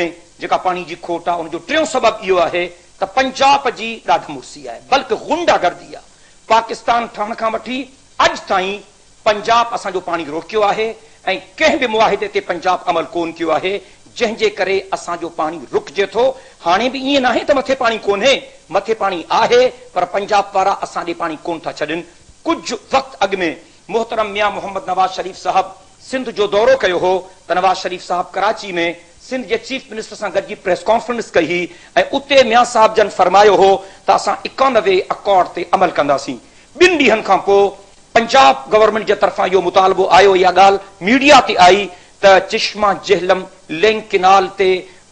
۾ جيڪا پاڻي جي کوٽ آهي ان جو ٽيون سبب اهو آهي ته پنجاب جي ڏاڍ مڙسي آهي بلڪ غنڊا گردي آهي. پاڪستان ٺهڻ کان وٺي اڄ تائين پنجاب اسان جو پاڻي روڪيو آهي ۽ ڪنهن به معاهدي تي پنجاب عمل ڪون ڪيو آهي جنهن جي ڪري اسان جو پاڻي رڪجي ٿو. هاڻي به ائين ناهي ته مٿي پاڻي ڪونهي، مٿي پاڻي آهي پر پنجاب وارا اسان ڏي پاڻي ڪون ٿا ڇڏين. ڪجهه وقت اڳ ۾ محترم ميان محمد نواز شريف صاحب سنڌ جو دورو ڪيو هو ته نواز شريف صاحب ڪراچي ۾ سنڌ جي چيف منسٽر سان گڏجي پريس ڪانفرنس ڪئي هئي ۽ اتي ميان صاحب جن فرمايو هو ته اسان 91 اڪارڊ تي عمل ڪنداسين. ٻن ڏينهن کان پوء پنجاب گورنمينٽ جي طرفان اهو مطالبو آيو اها ڳالهه ميڊيا تي آئي ته چشما جهلم لنڪ ڪينال تي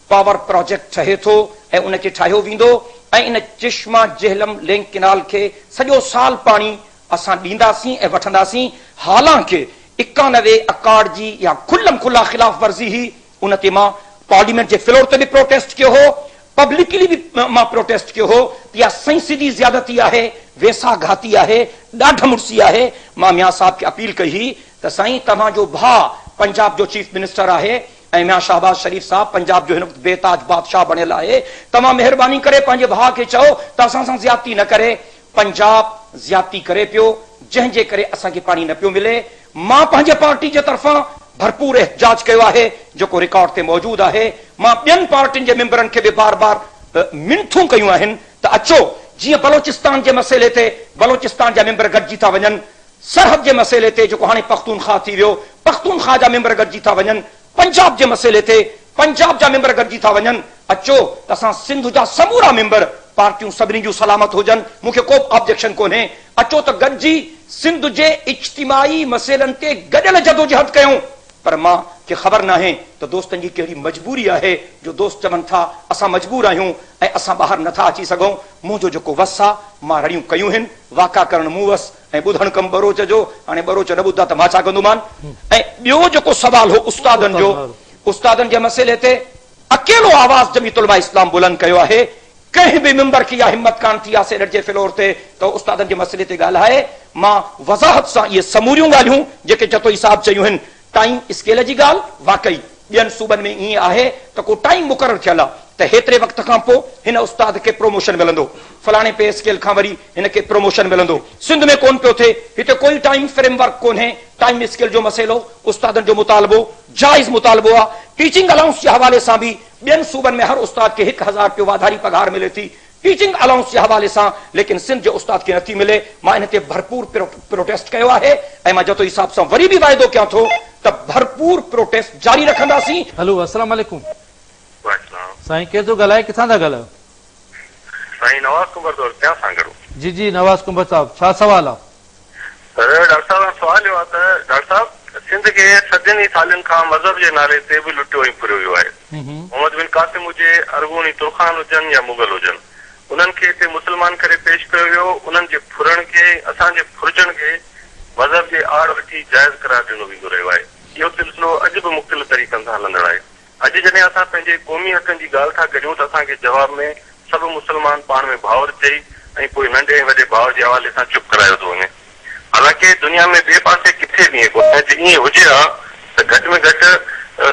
پاور پراجيڪٽ ٺهي ٿو ۽ ان کي ٺاهيو ويندو ۽ ان چشما جهلم لنڪ ڪينال کي سڄو سال پاڻي اسان ڏينداسين ۽ وٺنداسين حالانڪه 91 اڪارڊ جي اها کلم کلا خلاف ورزي هئي ان تي مان پارليمينٽ جي فلور تي به پروٽيسٽ ڪيو هو پبلڪلي به مان پروٽيسٽ ڪيو هو ته اها سئين سڌي زيادتي آهي ويساهه گهاتي آهي ڏاڍ مڙسي آهي مان ميان صاحب کي اپيل ڪئي هئي ته سائين توهان جو ڀاء پنجاب جو چيف منسٽر آهي ۽ ميان شهباز شريف صاحب پنجاب جو هن وقت بي تاج بادشاهه بڻيل آهي توهان مهرباني ڪري پنهنجي ڀاء کي چئو ته اسان سان زيادتي نه ڪري پنجاب زيادتي ڪري پيو جنهن جي ڪري اسان کي پاڻي نه پيو ملي مان پنهنجي پارٽي جي طرفان ڀرپور احتجاج ڪيو آهي جيڪو رڪارڊ تي موجود آهي مان ٻين پارٽين جي ميمبرن کي به بار بار منٿون ڪيون آهن ته اچو جيئن بلوچستان جي مسئلي تي بلوچستان جا ميمبر گڏجي ٿا وڃن سرحد جي مسئلي تي جيڪو هاڻي پختونخواهه ٿي ويو پختونخواهه جا ميمبر گڏجي ٿا وڃن پنجاب جي مسئلي تي پنجاب جا ميمبر گڏجي ٿا وڃن، اچو ته اسان سنڌ جا سمورا ميمبر پارٽيون سڀني جون سلامت هجن، مون کي ڪو به آبجيڪشن ڪونهي، اچو ته گڏجي سنڌ جي اجتماعي مسئلن تي گڏيل جدوجهد ڪيون، پر مان کي خبر ناهي ته دوستن جي ڪهڙي مجبوري آهي جو دوست چون ٿا اسان مجبور آهيون ۽ اسان ٻاهر نٿا اچي سگهون، منهنجو جيڪو وس آ مان رڙيون ڪيون هن، واڪا ڪرڻ مون وس. ۽ ٻڌڻ ڪم ٻروچ جو، هاڻي ٻروچ نه ٻڌا ته مان ڇا ڪندومان؟ ۽ ٻيو جيڪو سوال هو استادن جو، استادن جي مسئلي تي اڪيلو آواز جمعيت علماء اسلام بلند ڪيو آهي، ڪنهن به ميمبر کي اها همت ڪانه ٿي آهي سينيٽ جي فلور تي ته هو استادن جي مسئلي تي ڳالهائي، مان وضاحت سان اهي سموريون ڳالهيون جيڪي جتوئي صاحب چيون هن، ٽائيم اسڪيل جي ڳالهه، واقعي ٻين صوبن ۾ ائين آهي ته ڪو ٽائيم مقرر ٿيل آ ته هيتري وقت کان پوء هن استاد کي پروموشن ملندو، فلاڻي پي اسڪيل کان وري هن کي پروموشن ملندو. سنڌ ۾ ڪونه پيو ٿئي، هتي ڪوئي ٽائيم فريم ورڪ ڪونهي، ٽائيم اسڪيل جو مسئلو استادن جو مطالبو جائز مطالبو آ، ٽيچنگ الائونس جي حوالي سان به ٻين صوبن ۾ هر استاد کي 1000 رپيو واڌاري پگهار ملي ٿي، ٽيچنگ الائونس جي حوالي سان ليڪن سنڌ جي استاد کي نٿي ملي، مان ان تي ڀرپور پروٽيسٽ ڪيو آهي ۽ مان جتوئي صاحب سان وري به واعدو ڪيان ٿو ته ڀرپور پروٽيسٽ جاري رکنداسين. هلو السلام عليڪم. وعليڪم السلام. سائين ڪير ٿو ڳالهائي ڪٿان ٿا ڳالهايو. سائين نواز ڪنڀر ٿو عرض ڪيان سانگهڙو. جي جي نواز ڪنڀر صاحب ڇا سوال آ. سر ڊاڪٽر صاحب کان سوال اهو آ ته ڊاڪٽر صاحب سنڌ کي صدين ئي سالن کان مذهب جي نالي تي به لٽيو ۽ ڦريو ويو آهي. محمد بن قاسم هجي، ارغوني ترخان هجن يا مغل هجن انهن کي هتي مسلمان ڪري پيش ڪيو ويو انهن جي ڦرڻ کي ۽ اسان جي ڦرجڻ کي مذهب جي آڙ وٺي جائز قرار ڏنو ويندو رهيو آهي. اهو سلسلو اڄ به مختلف طريقن سان هلندڙ آهي. اڄ جڏهن اسان پنهنجي قومي حقن جي ڳالهه ٿا ڪريون ته اسان کي جواب ۾ سڀ مسلمان پاڻ ۾ ڀائر چئي ۽ پوء ننڍي ۽ وڏي ڀاء جي حوالي سان چپ ڪرايو ٿو وڃي. حالانڪه دنيا ۾ ٻئي پاسي ڪٿي به ائين ڪونهي. جي ائين هجي ها ته گهٽ ۾ گهٽ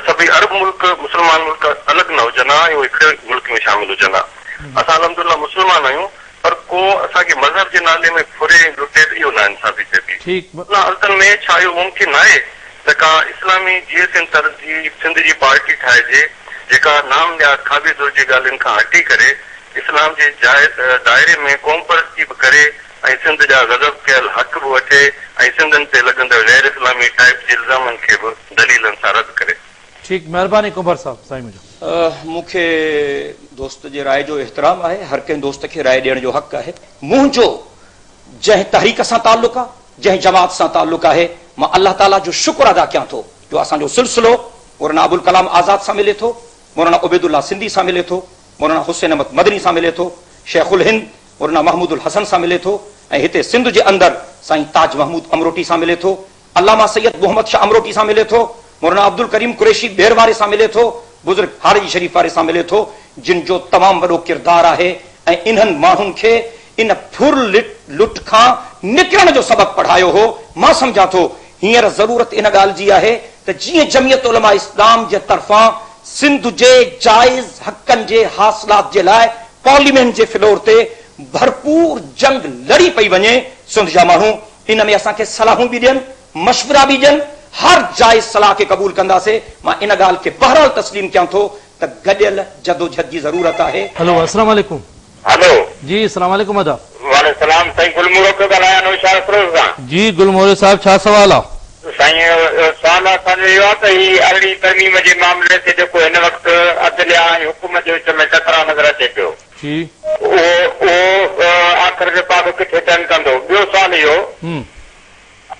سڀئي عرب ملڪ مسلمان ملڪ الڳ نه هجن ها ۽ اهي هڪڙي ملڪ ۾ شامل هجن ها. اسان الحمدلله مسلمان آهيون پر ڪو اسان کي مذهب جي نالي ۾ ڦري ۽ لٽي ته اهو ناانصافي چئبي. ان حالتن ۾ ڇا اهو ممڪن ناهي ته ڪا اسلامي جيئي سنڌ طرز جي سنڌ جي پارٽي ٺاهجي جيڪا نام نهاد کاٻي ڌر جي ڳالهين کان هٽي ڪري اسلام جي دائري ۾ قومپرستي به ڪري ۽ سنڌ جا غضب ڪيل حق به وٺي ۽ سنڌين تي لڳندڙ غير اسلامي ٽائيپ جي الزامن کي به دليلن سان رد ڪري. ٺيڪ مهرباني ڪنڀر صاحب سائين منهنجو. مون کي دوست جي راء جو احترام آهي، هر ڪنهن دوست کي راء ڏيڻ جو حق آهي. منهنجو جنهن تحريڪ سان تعلق آ، جنهن جماعت سان تعلق آهي، مان الله تعاليٰ جو شڪر ادا ڪيان ٿو جو اسان جو سلسلو مولانا ابوالڪلام آزاد سان ملي ٿو، مولانا عبيدالله سنڌي سان ملي ٿو، مولانا حسين احمد مدني سان ملي ٿو، شيخ الهند مولانا محمود الحسن سان ملي ٿو ۽ هتي سنڌ جي اندر سائين تاج محمود امروٽي سان ملي ٿو، علامه سيد محمد شاهه امروٽي سان ملي ٿو، مولانا عبدالڪريم قريشي ٻير واري سان ملي ٿو، بزرگ هارجي شريف واري سان ملي ٿو، جن جو تمام وڏو ڪردار آهي ۽ انهن ماڻهن کي ان ڦر لٽ کان نڪرڻ جو سبق پڙهايو هو، مان سمجهان ٿو هينئر ضرورت ان ڳالهه جي آهي ته جيئن جمعيت علماء اسلام جي طرفان سنڌ جي جائز حقن جي حاصلات جي لاء پارليمينٽ جي فلور تي ڀرپور جنگ لڙي پئي وڃي، سنڌ جا ماڻهو ان ۾ اسان کي صلاحون به ڏين، مشورا به ڏين، هر جائز صلاح کي قبول ڪنداسين، مان ان ڳالهه کي بهرحال تسليم ڪيان ٿو ته گڏيل جدوجھد جي ضرورت آهي. هلو السلام عليڪم. هلو. جي السلام عليڪم ادا. وعليڪم السلام سائين گل مورو پيو ڳالهايان نوشهروفيروز کان. جي گل مورو صاحب ڇا سوال آ. سائين سوال اسان جو اهو آ ته هي ارڙهين ترميم جي معاملي تي جيڪو هن وقت عدليا ۽ حڪومت جي وچ ۾ ٽڪراء نظر اچي پيو جي. اهو اهو آخر جيڪو آ سو ڪٿي ٽرن ڪندو ٻيو سوال اهو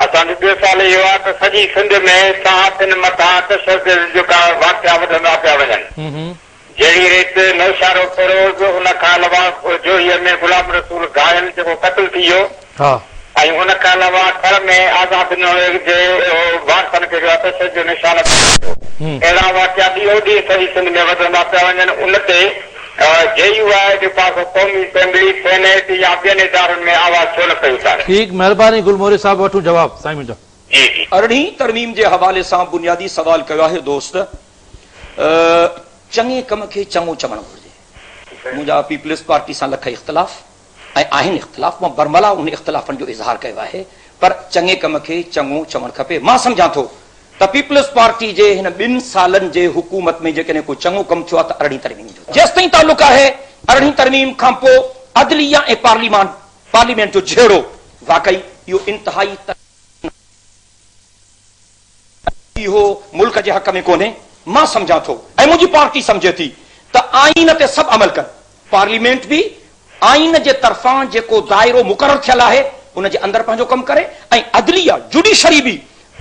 اسان جو ٻيو سوال اهو آ ته سڄي سنڌ ۾ صحافين مٿان تشدد جيڪا واقعا وڌندا پيا وڃن جهڙي ريت نوشهروفيروز ان کان علاوه جوهيء ۾ غلام رسول گهايل جيڪو قتل ٿي ويو ۽ ان کان علاوه ٿر ۾ آزاد نوحي جي وارثن کي جو تشدد جو نشانو بڻايو ويو. اهڙا واقعا ڏينهون ڏينهن سڄي سنڌ ۾ وڌندا پيا وڃن ان تي جي يو آء جيڪو آ سو قومي اسيمبلي، سينيٽ يا ٻين ادارن ۾ آواز ڇو نه پئي اٿاري؟ ٺيڪ مهرباني گل موري صاحب وٺون جواب سائين منهنجا. جي جي. ارڙهين ترميم جي حوالي سان بنيادي سوال ڪيو آهي دوست. چڱي ڪم کي چڱو چوڻ گهرجي. منهنجا پيپلز پارٽي سان لک اختلاف ۽ آهن اختلاف، مان برملا انهن اختلافن جو اظهار ڪيو آهي، پر چڱي ڪم کي چڱو چوڻ کپي. مان سمجهان ٿو ته پيپلز پارٽي جي هن ٻن سالن جي حڪومت ۾ جيڪڏهن ڪو چڱو ڪم ٿيو آهي ته ارڙهين ترميم جو. جيستائين تعلق آهي ارڙهين ترميم کان پوء عدليه ۽ پارليمان پارليمينٽ جو جهيڙو واقعي اهو انتهائي. اهو ملڪ جي حق ۾ ڪونهي، مان سمجهان ٿو ۽ منهنجي پارٽي سمجهي ٿي ته آئين تي سڀ عمل ڪن، پارليمينٽ به آئين جي طرفان جيڪو دائرو مقرر ٿيل آهي ان جي اندر پنهنجو ڪم ڪري ۽ عدليه، جوڊيشري، به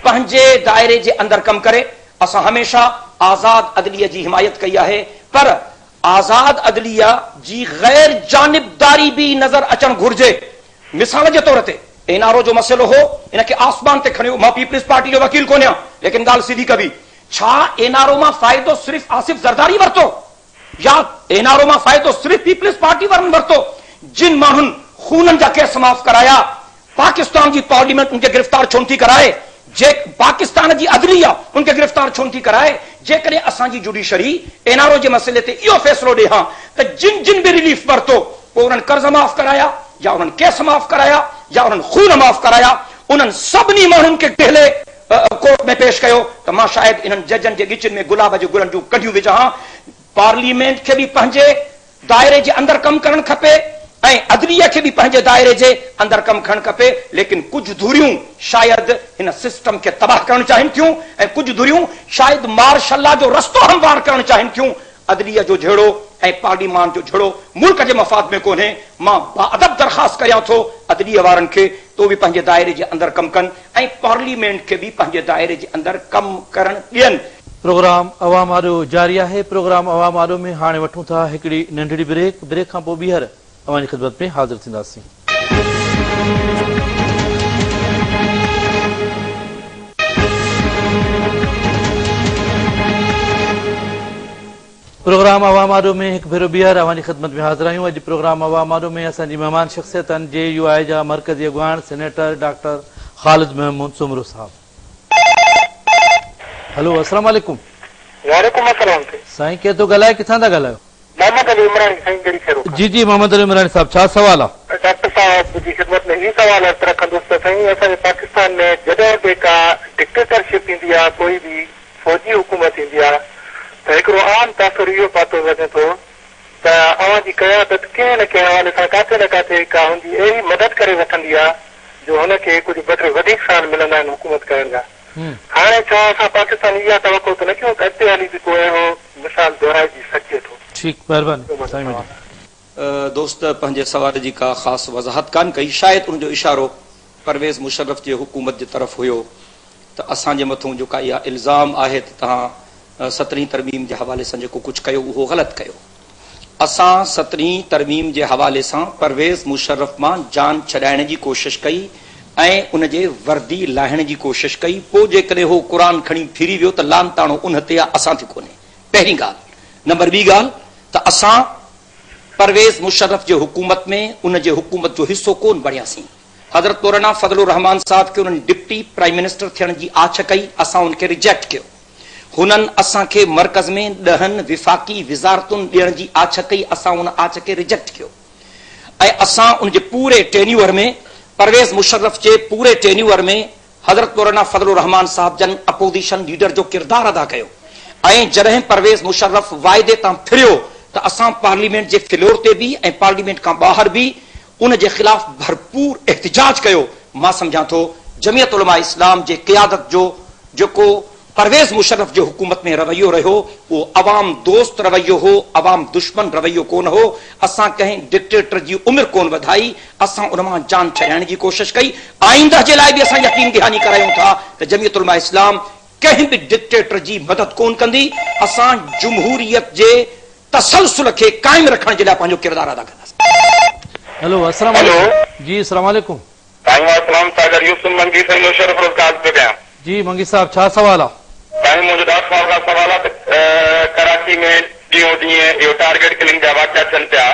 پنهنجي دائري جي اندر ڪم ڪري، اسان هميشه آزاد عدليه جي حمايت ڪئي آهي پر آزاد عدليه جي غير جانبداري به نظر اچڻ گهرجي. مثال جي طور تي اين آر او جو مسئلو هو، ان کي آسمان تي کڻيو، مان پيپلز پارٽي جو وڪيل ڪونهيان، ليڪن ڳالهه سڌي ڪبي، ڇا اين آر او مان فائدو صرف آصف زرداري ورتو يا اين آر او مان فائدو صرف پيپلز پارٽي وارن ورتو، جن ماڻهن خونن جا ڪيس معاف ڪرايا، پاڪستان جي پارليمينٽ ان کي گرفتار ڇو نٿي ڪرائي، جي پاڪستان جي عدليه ان کي گرفتار ڇو نٿي ڪرائي، جيڪڏهن اسان جي جوڊيشري اين آر او جي مسئلي تي اهو فيصلو ڏي ها ته جن جن به رليف ورتو پوء انهن قرض معاف ڪرايا يا انهن ڪيس معاف ڪرايا يا انهن خون معاف ڪرايا انهن سڀني ماڻهن کي ڪهلي ڪورٽ ۾ پيش ڪيو ته مان شايد انهن ججن جي ڳچين ۾ گلاب جي گلن جون ڪنڍيون وجهان ها. پارليمينٽ کي به پنهنجي دائري جي اندر ڪم ڪرڻ کپي ۽ عدليه کي به پنهنجي دائري جي اندر ڪم ڪرڻ کپي ليڪن ڪجهه ڌريون شايد هن سسٽم کي تباهه ڪرڻ چاهين ٿيون ۽ ڪجهه ڌريون شايد مارشل لا جو رستو هموار ڪرڻ چاهين ٿيون. عدليه جو جهيڙو ۽ پارليمان جو جهيڙو ملڪ جي مفاد ۾ ڪونهي، مان باادب درخواست ڪريان ٿو عدليه وارن کي ته اهي به پنهنجي دائري جي اندر ڪم ڪن ۽ پارليمينٽ کي به پنهنجي دائري جي اندر ڪم ڪرڻ ڏين. پروگرام عوام آڏو جاري آهي، پروگرام عوام آڏو ۾ هاڻي وٺون ٿا هڪڙي ننڍڙي بريڪ، بريڪ کان پوء ٻيهر اوهان جي خدمت ۾ حاضر ٿينداسين. پروگرام عوام آڏو ۾ هڪ ڀيرو ٻيهر اوهان جي خدمت ۾ حاضر آهيون. اڄ پروگرام عوام آڏو ۾ اسان جي مهمان شخصيت آهن جي يو آء جا مرڪزي اڳواڻ سينيٽر ڊاڪٽر خالد محمود سومرو صاحب. هلو السلام عليڪم. وعليڪم السلام سائين ڪير ٿو ڳالهائي ڪٿان ٿا ڳالهايو؟ محمد علي عمراڻي سائين ڳڙهي خيرو کان. جي جي محمد علي عمراڻي صاحب ڇا سوال آ؟ ڊاڪٽر صاحب جي خدمت ۾ هي سوال عرض رکندس ته سائين اسان جي پاڪستان ۾ جڏهن به ڪا ڊڪٽيٽرشپ ايندي آ ڪوئي به فوجي حڪومت ايندي آ ته هڪڙو عام تاثر اهو پاتو وڃي ٿو ته اوهان جي قيادت ڪنهن نه ڪنهن حوالي سان ڪاٿي نه ڪاٿي ڪا هن جي اهڙي مدد ڪري وٺندي آ جو هن کي ڪجهه ٻه ٽي وڌيڪ سال ملندا آهن حڪومت ڪرڻ جا. هاڻي ڇا اسان پاڪستاني اها توقع ته نه ڪيون ته اڳتي هلي به ڪو اهڙو مثال دهرائجي سگهجي ٿو؟ ٺيڪ مهرباني سائين منهنجا. دوست پنهنجي سوال جي ڪا خاص وضاحت ڪانه ڪئي، شايد ان جو اشارو پرويز مشرف جي حڪومت جي طرف هيو ته اسان جي مٿون جيڪا اها الزام آهي ته توهان سترهين ترميم جي حوالي سان جيڪو ڪجهه ڪيو اهو غلط ڪيو. اسان سترهين ترميم جي حوالي سان پرويز مشرف مان جان ڇڏائڻ جي ڪوشش ڪئي ۽ ان جي وردي لاهڻ جي ڪوشش ڪئي پوء جيڪڏهن هو قرآن کڻي ڦري ويو ته لعن طعنو ان تي آ اسان تي ڪونهي پهرين ڳالهه نمبر ٻي ڳالهه ته اسان پرويز مشرف جي حڪومت ۾ ان جي حڪومت جو حصو ڪون بڻياسين حضرت مولانا فضل الرحمان صاحب کي انهن ڊپٽي پرائم منسٽر ٿيڻ جي آڇ ڪئي اسان ان کي ريجيڪٽ ڪيو. هنن اسان کي مرڪز ۾ ڏهن وفاقي وزارتن ڏيڻ جي آڇ ڪئي، اسان ان آڇ کي ريجيڪٽ ڪيو ۽ اسان ان جي پوري ٽينيوئر ۾ پرويز مشرف جي پوري ٽينيوئر ۾ حضرت مولانا فضل الرحمان صاحب جن اپوزيشن ليڊر جو ڪردار ادا ڪيو ۽ جڏهن پرويز مشرف واعدي تان ڦريو ته اسان پارليمينٽ جي فلور تي به ۽ پارليمينٽ کان ٻاهر به ان جي خلاف ڀرپور احتجاج ڪيو. مان سمجهان ٿو جمعيت علماء اسلام جي قيادت جو جيڪو پرويز مشرف جي حڪومت ۾ رويو رهيو اهو عوام دوست رويو هو، عوام دشمن رويو ڪونه هو، اسان ڪنهن ڊڪٽيٽر جي عمر ڪونه وڌائي، اسان ان مان جان ڇڏائڻ جي ڪوشش ڪئي، آئنده جي لاء به اسان يقين دهاني ڪرايون ٿا ته جمعيت علماء اسلام ڪنهن به ڊڪٽيٽر جي مدد ڪونه ڪندي، اسان جمهوريت جي تسلسل کي قائم رکڻ جي لاء پنهنجو ڪردار ادا ڪنداسين. هيلو السلام عليڪم جي السلام عليڪم. سائين وعليڪم سلام ساگر يوسف منگي سائين نوشهروفيروز کان عرض پيو ڪيان. جي منگي صاحب ڇا سوال آ. سائين منهنجو ڊاڪٽر صاحب کان سوال آ ته ڪراچي ۾ ڏينهون ڏينهن اهو ٽارگيٽ ڪلنگ جا واقعا ٿين پيا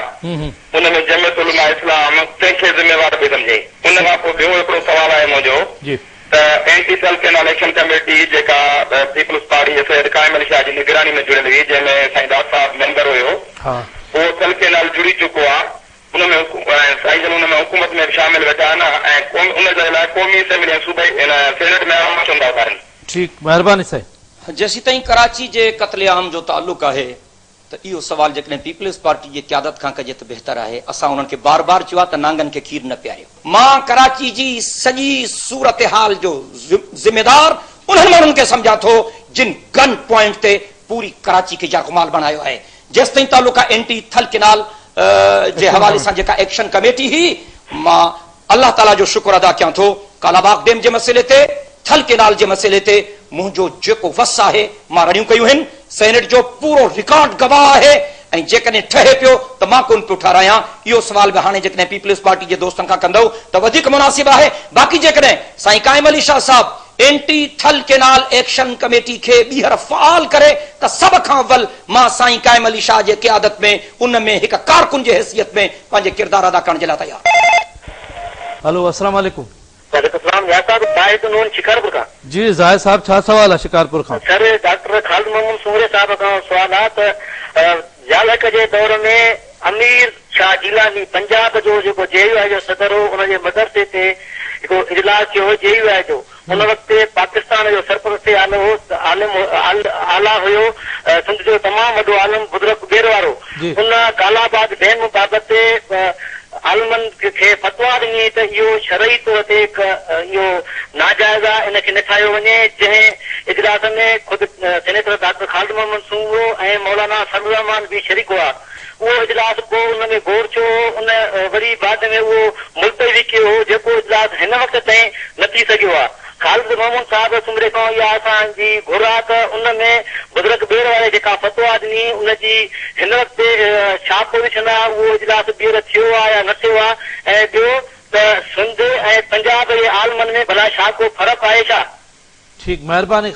ان ۾ جمعيت علماء اسلام ڪنهن کي ذميوار پئي سمجهي ان کان پوء ٻيو هڪڙو سوال آهي منهنجو ته anti Thal canal action committee جيڪا پيپلز پارٽي جي سيد قائم علي شاهه جي نگراني ۾ جڙيل هئي جنهن ۾ سائين ڊاڪٽر صاحب ميمبر هيو اهو ٿل ڪينال جڙي چڪو آ ان ۾ سائين جن ان ۾ حڪومت ۾ به شامل ويٺا آهن ۽ ان جي لاء قومي اسيمبلي ۽ صوبائي سينيٽ ۾ عام چوندا اٿارين. ٺيڪ مهرباني سائين. جيسيتائين ڪراچي جي قتل عام جو تعلق آهي ته اهو سوال جيڪڏهن پيپلز پارٽي جي قيادت کان ڪجي ته بهتر آهي. اسان انهن کي بار بار چيو آهي ته نانگن کي کير نه پياريو. مان ڪراچي جي سڄي صورتحال جو ذميدار انهن ماڻهن کي سمجهان ٿو جن گن پوائنٽ تي پوري ڪراچي کي يرغمال بڻايو آهي. جيستائين تعلق آهي اينٽي ٿل ڪينال جي حوالي سان جيڪا ايڪشن ڪميٽي هئي، مان الله تعاليٰ جو شڪر ادا ڪيان ٿو ڪالاباغ ڊيم جي مسئلي تي، ٿل ڪينال جي مسئلي تي منهنجو جيڪو وس آهي مان رڙيون ڪيون هن، سينيٽ جو پورو رڪارڊ گواهه آهي ۽ جيڪڏهن ٺهي پيو ته مان ڪونه پيو ٺهرايان، اهو سوال به هاڻي جيڪڏهن پيپلز پارٽي جي دوستن کان ڪندؤ ته وڌيڪ مناسب آهي، باقي جيڪڏهن سائين قائم علي شاهه صاحب anti Thal canal action committee کي ٻيهر فعال ڪري ته سڀ کان اول مان سائين قائم علي شاهه جي قيادت ۾ ان ۾ هڪ ڪارڪن جي حيثيت ۾ پنهنجي ڪردار ادا ڪرڻ جي لاء تيار. هلو السلام عليڪم. وعليڪم السلام نياز صاحب زاهد نون شڪارپور کان. جي زاهد صاحب ڇا سوال آ شڪارپور کان. سر ڊاڪٽر خالد محمود سومري صاحب کان سوال آ ته ضياء الحق جي دور ۾ امير شاهه جيلاني پنجاب جو جيڪو جي يو آء جو صدر هو ان جي مدرسي تي هڪڙو اجلاس ٿيو هو جي يو آء جو ان وقت پاڪستان جو سرپرست اعليٰ هو عالم اعليٰ هيو سنڌ جو تمام وڏو عالم بزرگ ٻير وارو ان ڪالاباغ ڊيم بابت عالمن کي فتويٰ ڏني ته اهو شرعي طور تي اهو ناجائز آهي ان کي نه ٺاهيو وڃي جنهن اجلاس ۾ خود سينيٽر ڊاڪٽر خالد محمد سومرو ۽ مولانا فضل الرحمان به شريڪ هئا اهو اجلاس پوء ان ۾ گوڙ ٿيو هو ان وري بعد ۾ اهو ملتوي ڪيو هو جيڪو اجلاس هن وقت تائين نه ٿي سگهيو آهي. خالد محمود صاحب سومري کان اها اسان جي گهر آ ته ان ۾ بزرگ ٻير واري جيڪا فتويٰ ڏني ان جي هن وقت ڇا پوزيشن آ اهو اجلاس ٻيهر ٿيو آ يا نه ٿيو آ ۽ ٻيو ته سنڌ ۽ پنجاب جي عالمن ۾ ڀلا ڇا ڪو فرق آهي ڇا؟ ٺيڪ مهرباني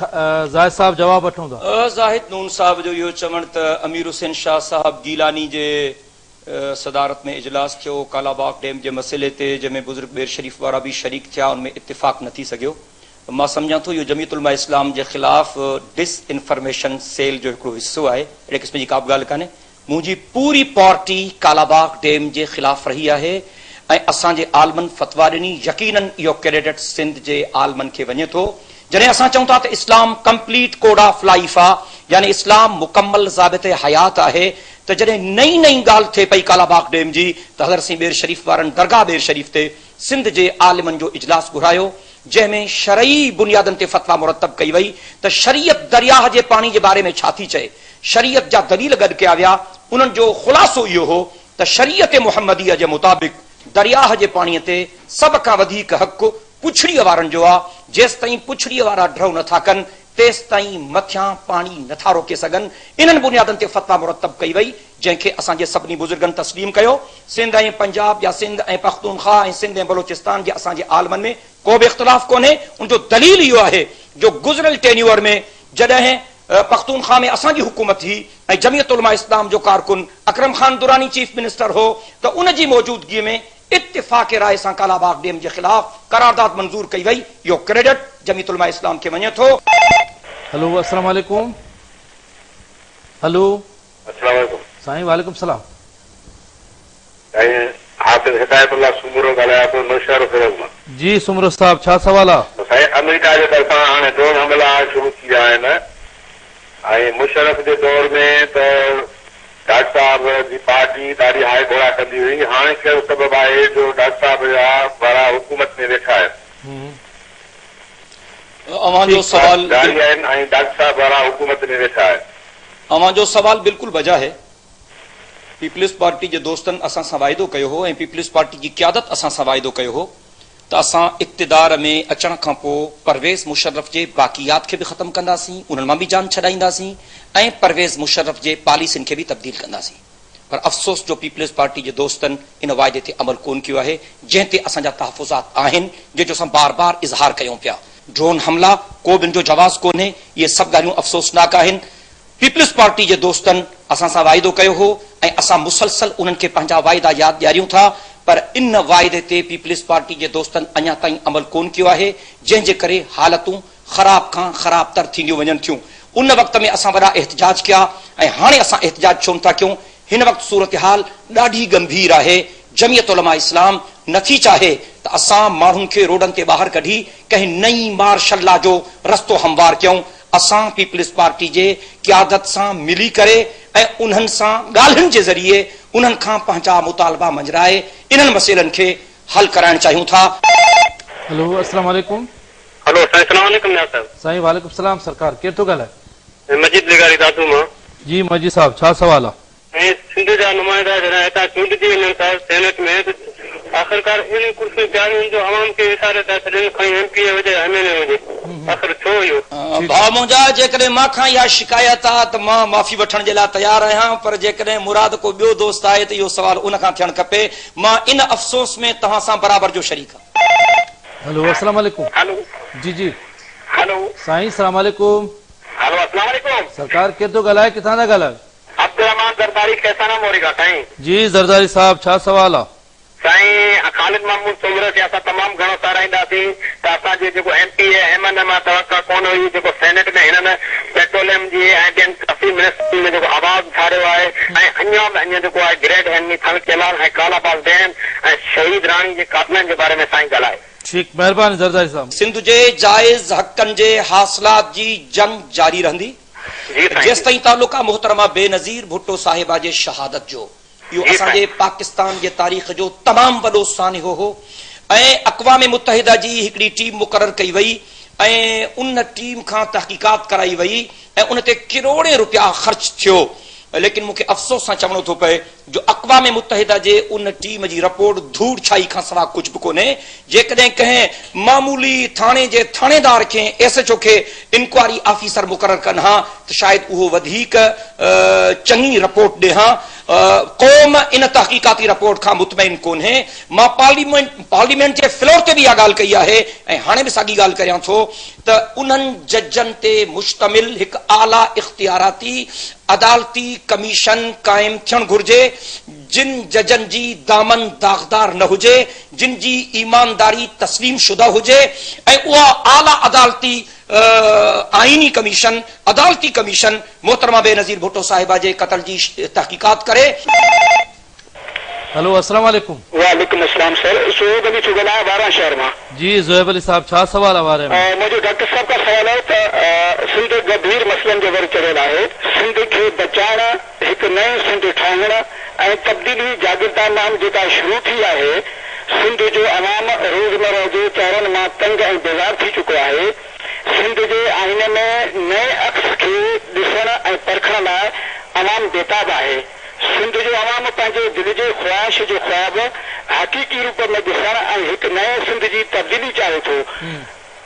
زاهد صاحب جواب وٺون ٿا. زاهد نون صاحب جو اهو چوڻ ته امير حسين شاهه صاحب گيلاني جي صدارت ۾ اجلاس ٿيو ڪالاباغ ڊيم جي مسئلي تي جنهن ۾ بزرگ ٻير شريف وارا به شريڪ ٿيا ان ۾ اتفاق نه ٿي سگهيو مان سمجهان ٿو اهو جمعيت علماء اسلام جي خلاف ڊس انفارميشن سيل جو هڪڙو حصو آهي اهڙي قسم جي ڪابه ڳالهه ڪانهي منهنجي پوري پارٽي ڪالاباغ ڊيم جي خلاف رهي آهي ۽ اسان جي عالمن فتويٰ ڏني يقينن اهو ڪريڊٽ سنڌ جي عالمن کي وڃي ٿو جڏهن اسان چئون ٿا ته اسلام ڪمپليٽ ڪوڊ آف لائيف آ يعني اسلام مڪمل ضابطه حيات آهي ته جڏهن نئين نئين ڳالهه ٿئي پئي ڪالاباغ ڊيم جي ته حضرت سائين ٻير شريف وارن درگاهه ٻير شريف تي سنڌ جي عالمن جو اجلاس گهرايو جنهن ۾ شرعي بنيادن تي فتويٰ مرتب ڪئي وئي ته شريعت درياهه جي پاڻي جي باري ۾ ڇا ٿي چئي شريعت جا دليل گڏ ڪيا ويا، انهن جو خلاصو اهو هو ته شريعت محمديء جي مطابق درياهه جي پاڻيء تي سڀ کان وڌيڪ حق پڇڙيء وارن جو آ، جيستائين پڇڙيء وارا ڍؤ نه ٿا ڪن، تيستائين مٿيان پاڻي نه ٿا روڪي سگهن. انهن بنيادن تي فتويٰ مرتب ڪئي وئي، جنهن کي اسان جي سڀني بزرگن تسليم ڪيو. سنڌ ۽ پنجاب يا سنڌ ۽ پختونخواهه ۽ سنڌ ۽ بلوچستان جي اسان جي عالمن ۾ ڪو به اختلاف ڪونهي، ان جو دليل اهو آهي جو گذريل ٽينيوئر ۾ جڏهن پختونخواهه ۾ اسان جي حڪومت هئي ۽ جمعيت علماء اسلام جو ڪارڪن اڪرم خان دراني چيف منسٽر هو ته ان جي موجودگي ۾ اتفاق راء سان ڪالاباغ ڊيم جي خلاف قرارداد منظور ڪئي وئي، اهو ڪريڊٽ جمعيت علماء اسلام کي وڃي ٿو. هلو السلام عليڪم هلو. السلام عليڪم. سائين وعليڪم السلام. سائين حافظ هدايت الله سومرو ڳالهايان ٿو نوشهرو فيروز مان. جي سومرو صاحب ڇا سوال آ. سائين آمريڪا جي طرفان هاڻي ڊرون حملا شروع ٿي ويا آهن ۽ مشرف جي دور ۾ ته ڊاڪٽر صاحب جي پارٽي ڏاڍي هاء گهوڙا ڪندي هئي هاڻي ڪهڙو سبب آهي جو ڊاڪٽر صاحب جا وارا حڪومت ۾ ويٺا آهن. اوهان جو سوال جاري آهن ۽ ڊاڪٽر صاحب وارا حڪومت ۾ ويٺا آهن. اوهان جو سوال بلڪل بجا آهي. پيپلز پارٽي جي دوستن اسان سان واعدو ڪيو هو ۽ پيپلز پارٽي جي قيادت اسان سان واعدو ڪيو هو ته اسان اقتدار ۾ اچڻ کان پوء پرويز مشرف جي باقيات کي به ختم ڪنداسين، انهن مان به جان ڇڏائينداسين ۽ پرويز مشرف جي پاليسين کي به تبديل ڪنداسين پر افسوس جو پيپلز پارٽي جي دوستن ان واعدي تي عمل ڪونه ڪيو آهي جنهن تي اسان جا تحفظات آهن جنهن جو اسان بار بار اظهار ڪيون پيا. ڊرون حملا ڪو به ان جو جواز ڪونهي، اهي سڀ ڳالهيون افسوسناڪ آهن. پيپلز پارٽي جي دوستن اسان سان واعدو ڪيو هو ۽ اسان مسلسل انهن کي پنهنجا واعدا ياد ڏياريون ٿا پر ان واعدي تي پيپلز پارٽي جي دوستن اڃا تائين عمل ڪونه ڪيو آهي جنهن جي ڪري حالتون خراب کان خراب تر ٿينديون وڃن ٿيون. ان وقت ۾ اسان وڏا احتجاج ڪيا ۽ هاڻي اسان احتجاج ڇو نٿا ڪيون؟ هن وقت صورتحال ڏاڍي ڳنڀير آهي، جمعيت علماء اسلام نٿي چاهي ته اسان ماڻهن کي روڊن تي ٻاهر ڪڍي ڪنهن نئين مارشل لا جو رستو هموار ڪيون، اسان پيپلز پارٽي جي قيادت سان ملي ڪري ۽ انهن سان ڳالهين جي ذريعي انهن کان پنهنجا مطالبا مڃرائي انهن مسئلن کي حل ڪرائڻ چاهيون ٿا. هلو السلام عليڪم. هلو سائين سلام عليڪم نياز صاحب. سائين وعليڪم السلام سرڪار ڪير ٿو ڳالهائي. مجيد لغاري دادو مان. جي مجيد صاحب ڇا سوال آ. سائين سنڌ جا نمائندا جڏهن هتان چونڊجي وڃن ٿا سينيٽ ۾ ته آخرڪار اهڙيون ڪرسيون پيارين جو عوام کي وساري ٿا ڇڏين کڻي ايم پي اي هجي يا ايم اين اي هجي آخر ڇو اهو. ڀاء منهنجا جيڪڏهن مان کان اها شڪايت آ ته مان معافي وٺڻ جي لاء تيار آهيان پر جيڪڏهن مراد ڪو ٻيو دوست آهي ته اهو سوال ان کان ٿيڻ کپي مان ان افسوس ۾ توهان سان برابر جو شريڪ آهيان. هلو السلام عليڪم. هلو. جي جي. هلو. سائين السلام عليڪم. هلو السلام عليڪم. سرڪار ڪير ٿو ڳالهائي ڪٿان ٿا ڳالهايو. عبدالرحمان زرداري کيسانا موري کان سائين. جي زرداري صاحب ڇا سوال آ. سائين خالد محمود سومرو کي اسان تمام گهڻو ساراهينداسين ته اسان جي جيڪو M P A M N A مان توقع ڪونه هئي جيڪو سينيٽ ۾ هنن پيٽروليم جي ۽ ٻين ڪافي منسٽرين ۾ جيڪو آواز اٿاريو آهي ۽ اڃان به اڃان جيڪو آهي grand enemy Thal canal ۽ Kala Bagh dam ۽ شهيد راڻي جي قاتلن جي باري ۾ سائين ڳالهائي. ٺيڪ مهرباني زرداري صاحب. سنڌ جي جائز حقن جي حاصلات جي جنگ جاري رهندي. جي سائين جي. جيستائين تعلق آ محترمه بينظير ڀٽو صاحبه جي شهادت جو اهو جي اسان جي سائين. پاڪستان جي تاريخ جو تمام وڏو سانحو هو ۽ اقوام متحده جي هڪڙي ٽيم مقرر ڪئي وئي ۽ ان ٽيم کان تحقيقات ڪرائي وئي ۽ ان تي ڪروڙين روپيا خرچ ٿيو ليڪن مون کي افسوس سان چوڻو ٿو پئي جو اقوام متحده جي ان ٽيم جي رپورٽ ڌوڙ ڇائي کان سوا ڪجهه به ڪونهي، جيڪڏهن ڪنهن معمولي ٿاڻي جي ٿاڻيدار کي ايس ايڇ او کي انڪوائري آفيسر مقرر ڪن ها ته شايد اهو وڌيڪ چڱي رپورٽ ڏي ها. قوم ان تحقيقاتي رپورٽ کان مطمئن ڪونهي. مان پارليامينٽ جي فلور تي به اها ڳالهه ڪئي آهي ۽ هاڻي به ساڳي ڳالهه ڪريان ٿو ته انهن ججن تي مشتمل هڪ اعليٰ اختياراتي عدالتي ڪميشن قائم ٿيڻ گهرجي، جن ججن جي دامن داغدار نه هجي، جن جي ايمانداري تسليم شده هجي ۽ اها اعليٰ عدالتي آئيني ڪميشن، عدالتي ڪميشن محترمه بينظير ڀٽو صاحبه جي قتل جي تحقيقات ڪري. هلو السلام عليڪم. وعليڪم السلام سر زوهيب علي ٿو ڳالهايان وارهه شهر مان. جي زوهيب علي صاحب ڇا سوال آ وارهه ۾. منهنجو ڊاڪٽر صاحب کان سوال آهي ته سنڌ ڳڀير مسئلن جي ور چڙهيل آهي سنڌ کي بچائڻ هڪ نئين سنڌ ٺاهڻ ۽ تبديلي جاڳرتا مهم جيڪا شروع ٿي آهي سنڌ جو عوام روزمره جي چهرن مان تنگ ۽ بيزار ٿي چڪو آهي سنڌ جي آئيني ۾ نئين عڪس کي ڏسڻ ۽ پرکڻ لاء عوام بيتاب آهي. سنڌ جو عوام پنهنجي دل جي خواهش جو خواب حقيقي روپ ۾ ڏسڻ ۽ هڪ نئين سنڌ جي تبديلي چاهي ٿو.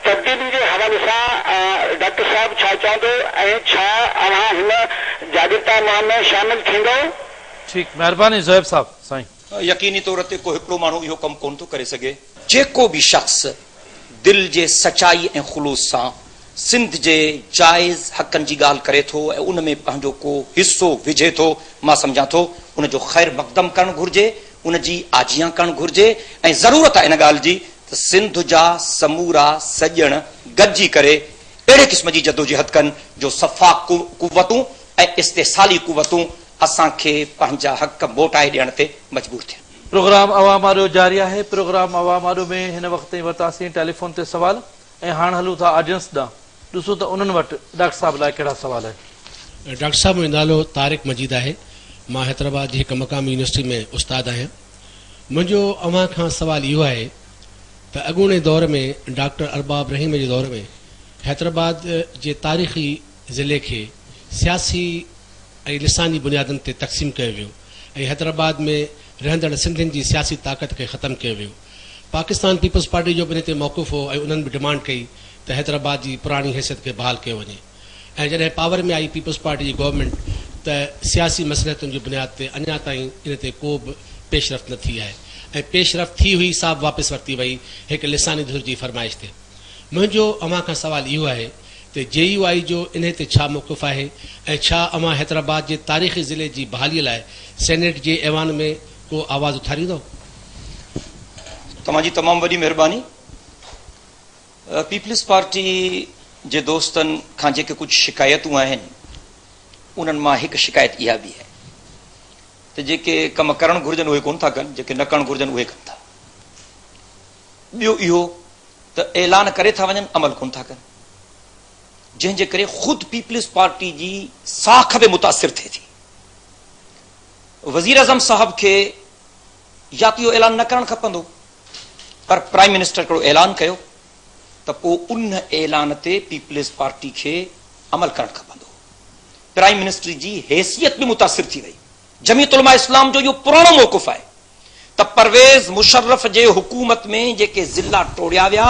تبديلي جي حوالي سان ڊاڪٽر صاحب ڇا چوندو ۽ ڇا اوهان هن جاڳرتا مهم ۾ شامل ٿيندؤ؟ ٺيڪ مهرباني زوهيب صاحب سائين. يقيني طور تي ڪو هڪڙو ماڻهو اهو ڪم ڪونه ٿو ڪري سگهي. جيڪو به شخص دل جي سچائي ۽ خلوص سان سنڌ جي جائز حقن جي ڳالهه ڪري ٿو ۽ ان ۾ پنهنجو ڪو حصو وجهي ٿو، مان سمجهان ٿو ان جو خير مقدم ڪرڻ گهرجي، ان جي آجيان ڪرڻ گهرجي ۽ ضرورت آهي ان ڳالهه جي ته سنڌ جا سمورا سڄڻ گڏجي ڪري اهڙي قسم جي جدوجهد ڪن جو سفاڪ قوتون ۽ استحصالي قوتون اسان کي پنهنجا حق موٽائي ڏيڻ تي مجبور ٿين. پروگرام عوام آڏو جاري آهي. پروگرام عوام آڏو ۾ هن وقت تائين ورتاسين ٽيليفون تي سوال ۽ هاڻ هلون ٿا آڊينس ڏانهن ڏسون ته انهن وٽ ڊاڪٽر صاحب لاء ڪهڙا سوال آهن. ڊاڪٽر صاحب منهنجو نالو طارق مجيد آهي مان حيدرآباد جي هڪ مقامي يونيورسٽي ۾ استاد آهيان منهنجو اوهان کان سوال اهو آهي ته اڳوڻي دور ۾ ڊاڪٽر ارباب رحيم جي دور ۾ حيدرآباد جي تاريخي ضلعي کي سياسي ۽ لساني بنيادن تي تقسيم ڪيو ويو ۽ حيدرآباد ۾ رهندڙ سنڌين جي سياسي طاقت کي ختم ڪيو ويو. پاڪستان پيپلز پارٽي جو به ان تي موقف هو ۽ انهن به ڊمانڊ ڪئي ته حيدرآباد جي پراڻي حيثيت کي بحال ڪيو وڃي ۽ جڏهن پاور ۾ آئي پيپلز پارٽي جي گورنمينٽ ته سياسي مصلحتن جي بنياد تي اڃا تائين ان تي ڪو به پيش رفت نه ٿي آهي ۽ پيش رفت ٿي هئي سا به واپس ورتي وئي هڪ لساني ڌر جي فرمائش تي. منهنجو اوهان کان سوال اهو آهي ته جي يو آء جو انهي تي ڇا موقف آهي ۽ ڇا اوهان حيدرآباد جي تاريخي ضلعي جي بحالي لاء سينيٽ جي ايوان ۾ ڪو آواز اٿاريندؤ؟ توهان جي تمام وڏي مهرباني. پيپلز پارٽي جي دوستن کان جيڪي ڪجهه شڪايتون آهن انهن مان هڪ شڪايت اها به آهي ته جيڪي ڪم ڪرڻ گهرجن اهي ڪونه ٿا ڪن، جيڪي نه ڪرڻ گهرجن اهي ڪن ٿا. ٻيو اهو ته اعلان ڪري ٿا وڃن عمل ڪونه ٿا ڪن جنهن جي ڪري خود پيپلز پارٽي جي ساک به متاثر ٿئي ٿي. وزيراعظم صاحب کي يا ته اهو اعلان نه ڪرڻ کپندو پر پرائم منسٽر هڪڙو اعلان ڪيو ته پوء ان اعلان تي پيپلز پارٽي کي عمل ڪرڻ کپندو. پرائم منسٽر جي حيثيت به متاثر ٿي وئي. جمعيت علماء اسلام جو اهو پراڻو موقف آهي ته پرويز مشرف جي حڪومت ۾ جيڪي ضلعا ٽوڙيا ويا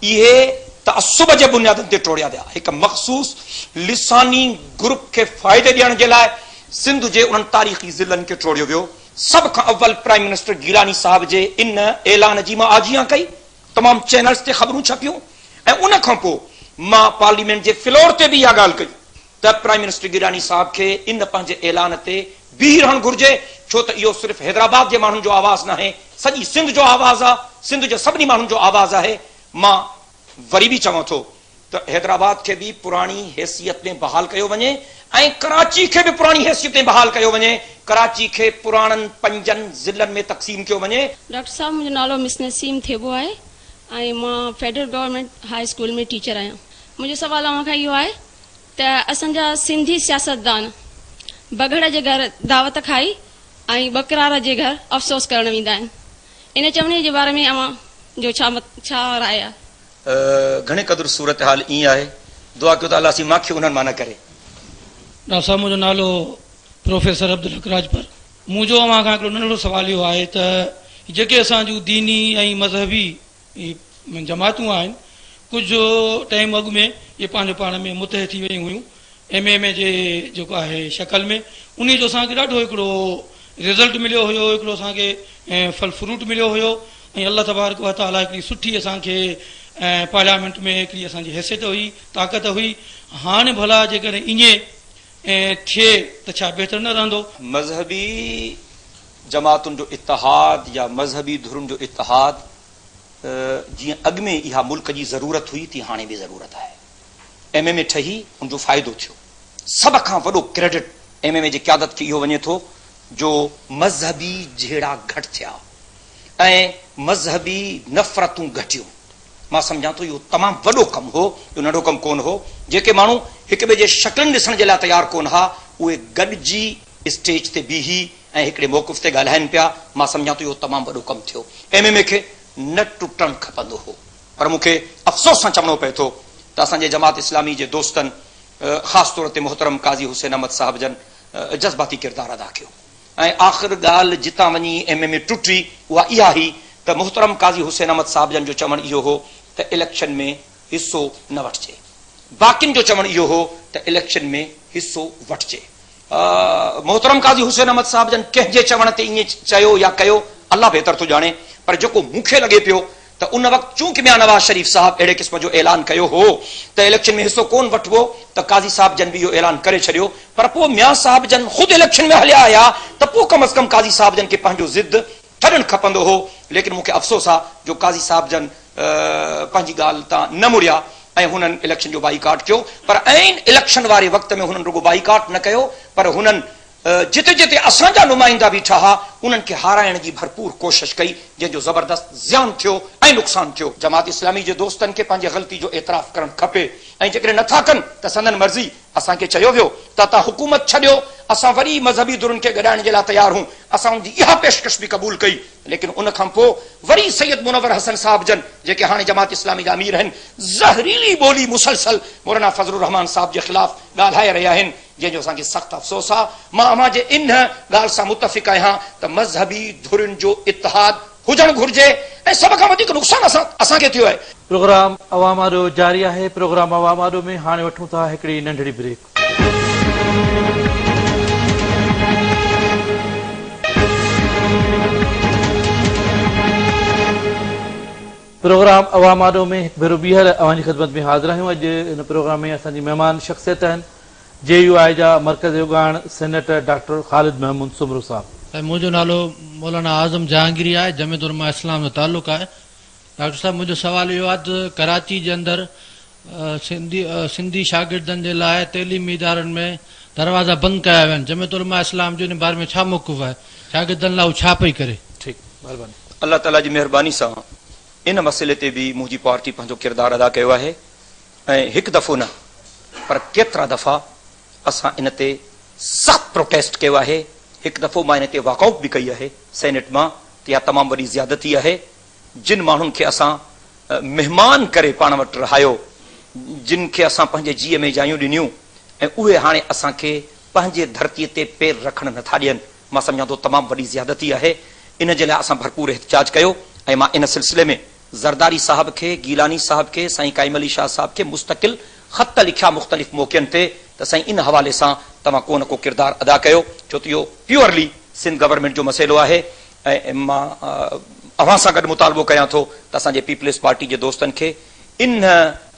اهي تعصب جي بنيادن تي ٽوڙيا ويا، هڪ مخصوص لساني گروپ کي فائدي ڏيڻ جي لاء سنڌ جي انهن تاريخي ضلعن کي ٽوڙيو ويو. سڀ کان اول پرائم منسٽر گيلاني صاحب جي ان اعلان جي مان آجيان ڪئي، تمام چينلز تي خبرون ڇپيون ۽ ان کان پوء مان پارليمينٽ جي فلور تي به اها ڳالهه ڪئي. ته پرائم منسٽر گيلاني صاحب کي ان پنهنجي اعلان تي بيهي رهڻ گهرجي ڇو ته اهو صرف حيدرآباد جي ماڻهن جو آواز ناهي سڄي سنڌ جو آواز آ سنڌ جي سڀني ماڻهن جو آواز آهي مان وري به چوان ٿو ته حيدرآباد کي به پراڻي حيثيت ۾ بحال ڪيو وڃي ۽ ڪراچي کي به پراڻي حيثيت ۾ بحال ڪيو وڃي ڪراچي کي پراڻن پنجن ضلعن ۾ تقسيم ڪيو وڃي. ڊاڪٽر صاحب منهنجو نالو مس نسيم ٿيٻو آهي ۽ مان federal government high school ۾ teacher آهيان منهنجو سوال اوهان کان اهو آهي ته اسان جا سنڌي سياستدان بگهڙ جي گهر دعوت کائي ۽ ٻڪرار جي گهر افسوس ڪرڻ ويندا آهن. ان چوڻيء جي باري ۾ اوهان جو ڇا ڇا راء آهي؟ گهڻي قدر صورتحال ائين آهي. دعا ڪيو ته الله سين ماکي انهن مان نه ڪري. ڊاڪٽر صاحب منهنجو نالو پروفيسر عبدالحق راڄپر. منهنجو اوهان کان هڪڙو ننڍڙو سوال اهو آهي ته جيڪي اسان جون ديني ۽ مذهبي اهي جماعتون آهن ڪجهه ٽائيم اڳ ۾ اهي پنهنجو پاڻ ۾ متحد ٿي ويون هيون ايم ايم اي جي جيڪو آهي شڪل ۾ انهي جو اسان کي ڏاڍو هڪڙو رزلٽ مليو هيو هڪڙو اسان کي ڦل فروٽ مليو هيو ۽ الله تبارڪ و تعالي هڪڙي سٺي اسان کي پارليامينٽ ۾ هڪڙي اسان جي حيثيت هئي طاقت هئي هاڻي ڀلا جيڪڏهن ائين ٿئي ته ڇا بهتر نه رهندو؟ مذهبي جماعتن جو اتحاد يا مذهبي ڌرين جو اتحاد جيئن اڳ ۾ اها ملڪ جي ضرورت هئي تيئن هاڻي به ضرورت آهي. ايم ايم اي ٺهي ان جو فائدو ٿيو. سڀ کان وڏو ڪريڊٽ ايم ايم اي جي قيادت کي اهو وڃي ٿو جو مذهبي جهيڙا گهٽ ٿيا ۽ مذهبي نفرتون گهٽيون. مان سمجهان ٿو اهو تمام وڏو ڪم هو، اهو ننڍو ڪم ڪونه هو. جيڪي ماڻهو هڪ ٻئي جي شڪلين ڏسڻ جي لاء تيار ڪونه ها اهي گڏجي اسٽيج تي بيهي ۽ هڪڙي موقف تي ڳالهائن پيا، مان سمجهان ٿو اهو تمام وڏو ڪم ٿيو. ايم ايم اي کي نه ٽٽڻ کپندو هو. پر مون کي افسوس سان چوڻو پئي ٿو ته اسان جي جماعت اسلامي جي دوستن خاص طور تي محترم قاضي حسين احمد صاحب جن جذباتي ڪردار ادا ڪيو ۽ آخر ڳالهه جتان وڃي ايم ايم اي ٽٽي اها اها هئي ته محترم قاضي حسين احمد صاحب جن جو چوڻ اهو هو ته اليڪشن ۾ حصو نه وٺجي. باقين جو چوڻ اهو هو ته اليڪشن ۾ حصو وٺجي. محترم قاضي حسين احمد صاحب جن ڪنهن جي چوڻ تي ائين چيو يا ڪيو الله بهتر ٿو ڄاڻي پر جيڪو مون کي لڳي پيو ته ان وقت چونڪه ميان نواز شريف صاحب اهڙي قسم جو اعلان ڪيو هو ته اليڪشن ۾ حصو ڪونه وٺبو ته قاضي صاحب جن به اهو اعلان ڪري ڇڏيو پر پوء ميان صاحب جن خود اليڪشن ۾ هليا آيا ته پوء ڪم از ڪم قاضي صاحب جن کي پنهنجو ضد ڇڏڻ کپندو هو ليڪن مون کي افسوس آ جو قاضي صاحب جن پنهنجي ڳالهه تان نه مڙيا ۽ هنن اليڪشن جو بائيڪاٽ ڪيو پر عين اليڪشن واري وقت ۾ هنن رڳو بائيڪاٽ نه ڪيو پر هنن جتي جتي اسان جا نمائندا بيٺا ها انهن کي هارائڻ جي ڀرپور ڪوشش ڪئي جنهن جو زبردست زيان ٿيو ۽ نقصان ٿيو. جماعت اسلامي جي دوستن کي پنهنجي غلطي جو اعتراف ڪرڻ کپي ۽ جيڪڏهن نٿا ڪن ته سندن مرضي. اسان کي چيو ويو ته توهان حڪومت ڇڏيو اسان وري مذهبي ڌرين کي گڏائڻ جي لاء تيار هون اسان ان جي اها پيشڪش به قبول ڪئي ليڪن ان کان پوء وري سيد منور حسن صاحب جن جيڪي هاڻي جماعت اسلامي جا امير آهن زهريلي ٻولي مسلسل مولانا فضل الرحمان صاحب جي خلاف ڳالهائي رهيا آهن جنهن جو اسان کي سخت افسوس آ. مان اوهان جي ان ڳالهه سان متفق آهيان ته مذهبي ڌرين جو اتحاد هجڻ گهرجي ۽ سڀ کان وڌيڪ نقصان اسان اسان کي ٿيو آهي. پروگرام عوام آڏو جاري آهي. پروگرام عوام آڏو ۾ هاڻي وٺون ٿا هڪڙي ننڍڙي بريڪ. پروگرام عوام آڏو ۾ هڪ ڀيرو ٻيهر اوهان جي خدمت ۾ حاضر آهيون. اڄ هن پروگرام ۾ اسان جي مهمان شخصيت آهن جي يو آء جا مرڪزي اڳواڻ سينيٽر ڊاڪٽر خالد محمود سومرو صاحب. سائين منهنجو نالو مولانا اعظم جهانگيري آهي جمعيت علماء اسلام سان تعلق آهي ڊاڪٽر صاحب منهنجو سوال اهو آهي ته ڪراچي جي اندر سنڌي سنڌي شاگردن جي لاء تعليمي ادارن ۾ دروازا بند ڪيا ويا آهن جمعيت علماء اسلام جو ان باري ۾ ڇا موقف آهي شاگردن لاء هو ڇا پئي ڪري. ٺيڪ مهرباني. الله تعالي جي مهرباني سان ان مسئلي تي به منهنجي پارٽي پنهنجو ڪردار ادا ڪيو آهي. ۽ هڪ دفعو نه پر ڪيترا دفعا اسان ان تي سخت پروٽيسٽ ڪيو آهي، هڪ دفعو مان ان تي واڪ آئوٽ به ڪئي آهي سينيٽ مان ته اها تمام وڏي زيادتي آهي، جن ماڻهن کي اسان مهمان ڪري پاڻ وٽ رهايو، جن کي اسان پنهنجي جيء ۾ جايون ڏنيون ۽ اهي هاڻي اسان کي پنهنجي ڌرتي تي پير رکڻ نٿا ڏين، مان سمجهان ٿو تمام وڏي زيادتي آهي، ان جي لاء اسان ڀرپور احتجاج ڪيو ۽ مان ان سلسلي ۾ زرداري صاحب کي، گيلاني صاحب کي، سائين قائم علي شاهه صاحب کي مستقل خط لکيا مختلف موقعن تي ته سائين ان حوالي سان توهان ڪو نه ڪو ڪردار ادا ڪيو ڇو ته اهو پيورلي سنڌ گورنمينٽ جو مسئلو آهي ۽ مان اوهان سان گڏ مطالبو ڪيان ٿو ته اسان جي پيپلز پارٽي جي دوستن کي ان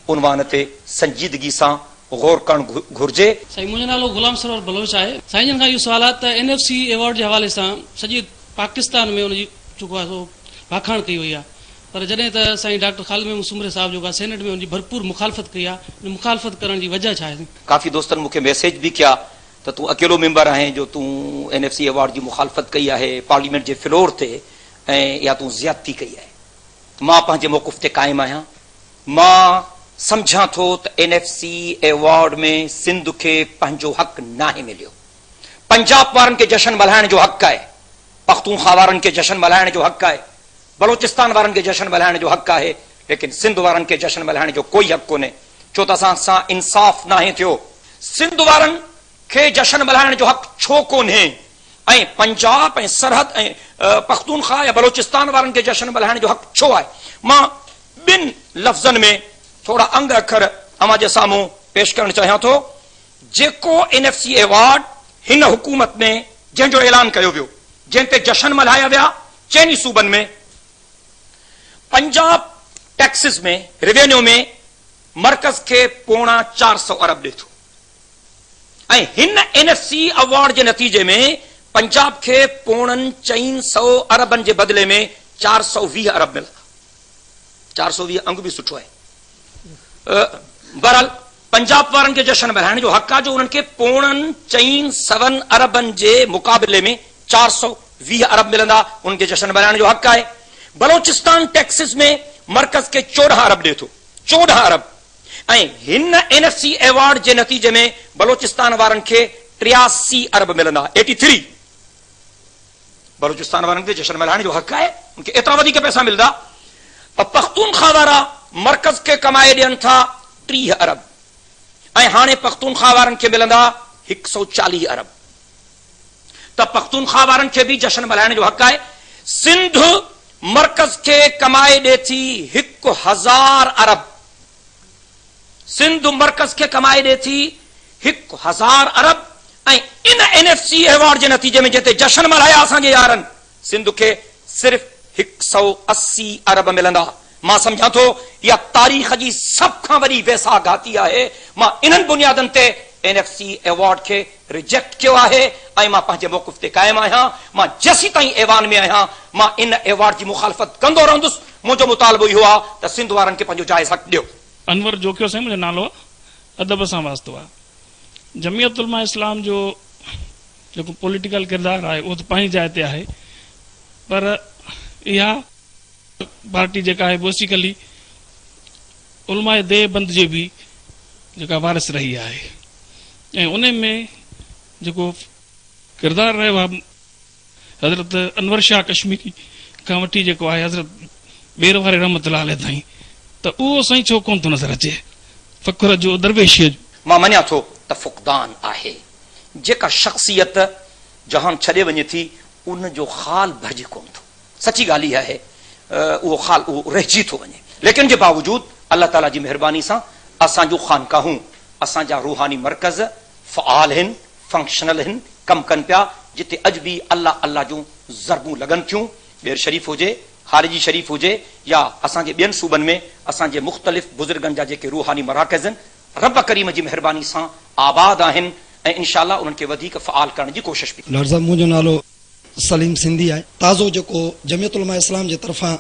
عنوان تي سنجيدگي سان غور ڪرڻ گهرجي. سائين منهنجو نالو غلام سرور بلوچ آهي. سائين جن کان اهو سوال آهي ته اين ايف سي ايوارڊ جي حوالي سان سڄي پاڪستان ۾ ان جي جيڪو آهي سو واکاڻ ڪئي وئي آهي پر جڏهن ته سائين ڊاڪٽر خالد محمود سومري صاحب جيڪو آهي سينيٽ ۾ ان جي ڀرپور مخالفت ڪئي آهي ان مخالفت ڪرڻ جي وجهه ڇا آهي سائين؟ ڪافي دوستن مون کي ميسيج به ڪيا ته تون اڪيلو ميمبر آهين جو تون اين ايف سي ايوارڊ جي مخالفت ڪئي آهي پارليمينٽ جي فلور تي ۽ اها تون زيادتي ڪئي آهي. مان پنهنجي موقف تي قائم آهيان. مان سمجهان ٿو ته N F C award ۾ Sindh کي پنهنجو حق ناهي مليو. پنجاب وارن کي جشن ملهائڻ جو حق آهي، پختونخوا وارن کي جشن ملهائڻ جو حق آهي، بلوچستان وارن کي جشن ملهائڻ جو حق آهي، ليڪن سنڌ وارن کي جشن ملهائڻ جو ڪوئي حق ڪونهي، ڇو ته اسان سان انصاف ناهي ٿيو. سنڌ وارن کي جشن ملهائڻ جو حق ڇو ڪونهي ۽ پنجاب ۽ سرحد ۽ پختونخوا يا بلوچستان وارن کي جشن ملهائڻ جو حق ڇو آهي؟ مان ٻن لفظن ۾ ٿورا انگ اکر اوهان جي سامهون پيش ڪرڻ چاهيان ٿو. جيڪو اين ايف سي ايوارڊ هن حڪومت ۾ جنهن جو اعلان ڪيو ويو، جنهن تي جشن ملهايا ويا چئني صوبن ۾، پنجاب ٽيڪسز ۾ روينيو ۾ مرڪز کي پوڻا 400 ارب ڏي ٿو ۽ هن اين ايف سي ايوارڊ جي نتيجي ۾ پنجاب کي پوڻن 400 اربن جي بدلي ۾ 420 ارب ملندا. 420 انگ به سٺو آهي. بهرحال پنجاب وارن کي جشن ملهائڻ جو حق آهي جو انهن کي پوڻن چئن سون اربن جي مقابلي ۾ 420 ارب ملندا، انهن کي جشن ملهائڻ جو حق آهي. بلوچستان ٽيڪسز ۾ مرڪز کي 14 ارب ڏي ٿو، 14 ارب، ۽ هن اين ايف سي ايوارڊ جي نتيجي ۾ بلوچستان وارن کي 83 ارب ملندا، ايٽي ٿري. بلوچستان وارن کي جشن ملهائڻ جو حق آهي، ان کي ايترا وڌيڪ پئسا ملندا. پختونخوا وارا مرڪز کي ڪمائي ڏين ٿا 30 ارب ۽ هاڻي پختونخوا وارن کي ملندا 140 ارب ته پختونخوا وارن کي به جشن ملهائڻ جو حق آهي. سنڌ مرڪز کي ڪمائي ڏي ٿي 1000 ارب، سنڌ مرڪز کي ڪمائي ڏي ٿي 1000 ارب ۽ ان اين ايف سي ايوارڊ جي نتيجي ۾ جنهن تي جشن ملهايا اسان جي يارن، سنڌ کي صرف 180 ارب ملندا. مان سمجهان ٿو اها تاريخ جي سڀ کان وڏي ويساهه گهاتي آهي. مان انهن بنيادن تي اين ايف سي ايوارڊ کي ريجيڪٽ ڪيو آهي ۽ مان پنهنجي موقف تي قائم آهيان. مان جيسيتائين ايوان ۾ آهيان مان ان ايوارڊ جي مخالفت ڪندو رهندس. منهنجو مطالبو اهو آهي ته سنڌ وارن کي پنهنجو جائز حق ڏيو. انور جوکيو سائين منهنجو نالو آ ادب سان واسطو آ جمعيت علماء اسلام جو جيڪو پوليٽيڪل ڪردار آهي اهو ته پنهنجي جاء تي آهي پر اها پارٽي جيڪا آهي بيسيڪلي علماء ديوبند جي به جيڪا وارث رهي آهي ۽ ان ۾ جيڪو ڪردار رهيو آهي حضرت انور شاهه ڪشميري کان وٺي جيڪو آهي حضرت ٻير واري رحمت الله عليه تائين ته اهو سائين ڇو ڪونه ٿو نظر اچي فقر جو درويشيء جو. مان مڃان ٿو ته فقدان آهي. جيڪا شخصيت جهان ڇڏي وڃي ٿي ان جو خال ڀرجي ڪونه ٿو. سچي ڳالهه اها آهي اهو خال اهو رهجي ٿو وڃي. ليڪن ان جي باوجود الله تعاليٰ جي مهرباني سان اسان جون خانقاهون، اسان جا روحاني مرڪز فعال هن، فنڪشنل هن، ڪم ڪن پيا، جتي اڄ به الله الله جون ضربون لڳن ٿيون، ٻير شريف هجي، هاريجي شريف هجي يا اسان جي ٻين صوبن ۾ اسان جي مختلف بزرگن جا جيڪي روحاني مراڪز هن، رب ڪريم جي مهرباني سان آباد آهن ۽ انشاء الله انهن کي وڌيڪ فعال ڪرڻ جي ڪوشش به. ڊاڪٽر صاحب منهنجو نالو سليم سنڌي آهي. تازو جيڪو جمعيت علماء اسلام جي طرفان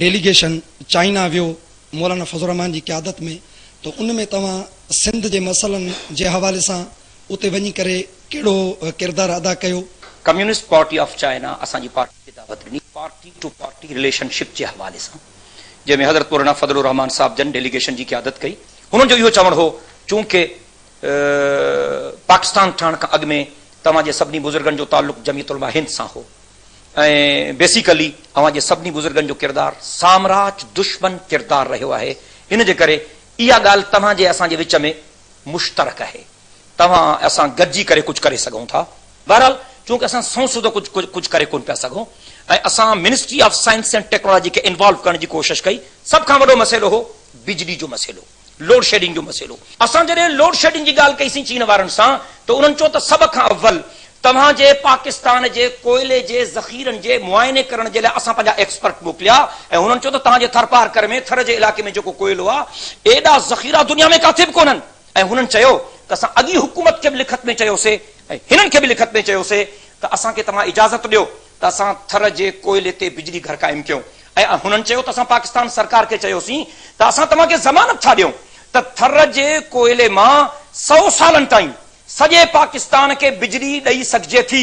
ڊيليگيشن چائنا ويو مولانا فضل الرحمان جي قيادت ۾ ته ان ۾ توهان سنڌ جي مسئلن جي حوالي سان اتي وڃي ڪري ڪهڙو ڪردار ادا ڪيو؟ ڪميونسٽ پارٽي آف چائنا اسان جي پارٽي کي دعوت ڏني party to party relationship جي حوالي سان جنهن ۾ حضرت مولانا فضل الرحمان صاحب جن ڊيليگيشن جي قيادت ڪئي هنن جو اهو چوڻ هو چونڪه پاڪستان ٺهڻ کان اڳ ۾ توهان جي سڀني بزرگن جو تعلق جمعيت علماء هند سان هو ۽ بيسيڪلي اوهان جي سڀني بزرگن جو ڪردار سامراج دشمن ڪردار رهيو آهي ان جي ڪري اها ڳالهه توهان جي اسان جي وچ ۾ مشترڪ آهي توهان ۽ اسان گڏجي ڪري ڪجهه ڪري سگهون ٿا بهرحال چونڪه اسان سنئون سڌو ڪجهه ڪجهه ڪري ڪونه پيا سگهون ۽ اسان ministry of science and technology کي انوالو ڪرڻ جي ڪوشش ڪئي سڀ کان وڏو مسئلو هو بجلي جو مسئلو لوڊ شيڊنگ جو مسئلو. اسان جڏهن لوڊ شيڊنگ جي ڳالهه ڪئي سين چين وارن سان ته انهن چيو ته سڀ کان اول توهان جي پاڪستان جي ڪوئلي جي ذخيرن جي معائني ڪرڻ جي لاء اسان پنهنجا ايڪسپرٽ موڪليا ۽ هنن چيو ته توهان جي ٿرپارڪر ۾ ٿر جي علائقي ۾ جيڪو ڪوئلو آهي ايڏا ذخيرا دنيا ۾ ڪاٿي به ڪونهن ۽ هنن چيو ته اسان اڳي حڪومت کي به لکت ۾ چيوسي ۽ هنن کي به لکت ۾ چيوسي ته اسان کي توهان اجازت ڏيو ته اسان ٿر جي ڪوئلي تي بجلي گهر قائم ڪيون ۽ هنن چيو ته اسان پاڪستان سرڪار کي چيوسين ته اسان توهان کي ضمانت ٿا ڏيون ته ٿر جي ڪوئلي مان سئو سالن تائين سڄي پاڪستان کي بجلي ڏئي سگهجي ٿي،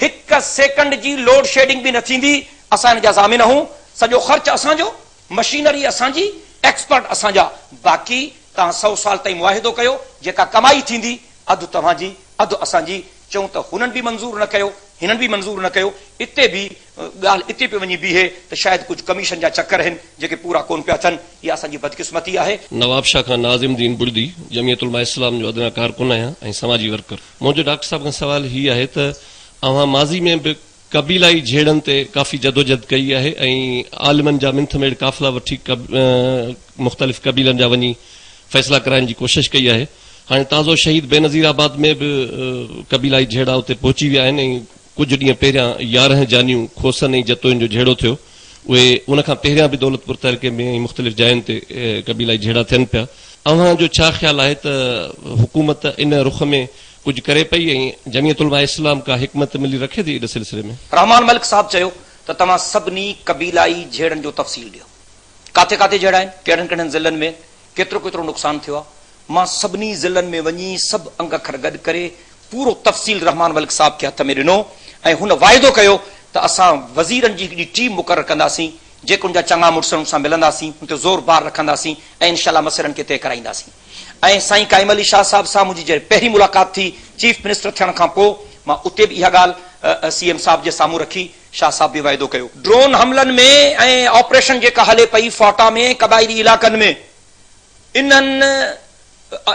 هڪ سيڪنڊ جي لوڊ شيڊنگ به نه ٿيندي، اسان ان جا ضامن آهون، سڄو خرچ اسان جو، مشينري اسان جي، ايڪسپرٽ اسان جا، باقي توهان سئو سال تائين معاهدو ڪيو، جيڪا ڪمائي ٿيندي اڌ توهان جي، اڌ اسان جي، چئون ته هنن به منظور نه ڪيو، هنن به منظور نه ڪيو، اتي به ڳالهه اتي پئي وڃي بيهي ته شايد ڪجهه ڪميشن جا چڪر آهن جيڪي پورا ڪونه پيا ٿين، اها اسان جي بدقسمتي آهي. نوابشاهه کان ناظم الدين بڙدي، جمعيت علماء اسلام جو ادنيٰ ڪارڪن آهيان ۽ سماجي ورڪر. منهنجو ڊاڪٽر صاحب کان سوال هي آهي ته اوهان ماضي ۾ به قبيلائي جهيڙن تي ڪافي جدوجهد ڪئي آهي ۽ عالمن جا منٿ ميڙ قافلا وٺي مختلف قبيلن جا وڃي فيصلا ڪرائڻ جي ڪوشش ڪئي آهي. هاڻي تازو شهيد بينظير آباد ۾ به قبيلائي جهيڙا اتي پهچي ويا آهن ۽ ڪجهه ڏينهن پهريان 11 جانيون کوسن ۽ جتوئين جو جهيڙو ٿيو اهي ان کان پهريان به دولتپور تعلقي ۾ ۽ مختلف جاين تي قبيلائي جهيڙا ٿين پيا. اوهان جو ڇا خيال آهي ته حڪومت ان رخ ۾ ڪجهه ڪري پئي ۽ جمعيت علماء اسلام ڪا حڪمت عملي رکي ٿي ان سلسلي ۾؟ رحمان ملڪ صاحب چيو ته توهان سڀني قبيلائي جهيڙن جو تفصيل ڏيو. ڪاٿي ڪاٿي جهيڙا آهن، ڪهڙن ڪهڙن ضلعن ۾ ڪيترو ڪيترو نقصان ٿيو آهي. مان سڀني ضلعن ۾ وڃي سڀ انگ اکر گڏ ڪري پورو تفصيل رحمان ملڪ صاحب کي هٿ ۾ ڏنو ۽ هن واعدو ڪيو ته اسان وزيرن جي هڪڙي ٽيم مقرر ڪنداسين جيڪي ان جا چڱا مڙس آهن ان سان ملنداسين ان تي زور بار رکنداسين ۽ انشاء الله مسئلن کي طئي ڪرائينداسين ۽ سائين قائم علي شاهه صاحب سان منهنجي جڏهن پهرين ملاقات ٿي چيف منسٽر ٿيڻ کان پوء مان اتي به اها ڳالهه سي ايم صاحب جي سامهون رکي شاهه صاحب به واعدو ڪيو. ڊرون حملن ۾ ۽ آپريشن جيڪا هلي پئي فاٽا ۾ ۽ قبائلي علائقن ۾ انهن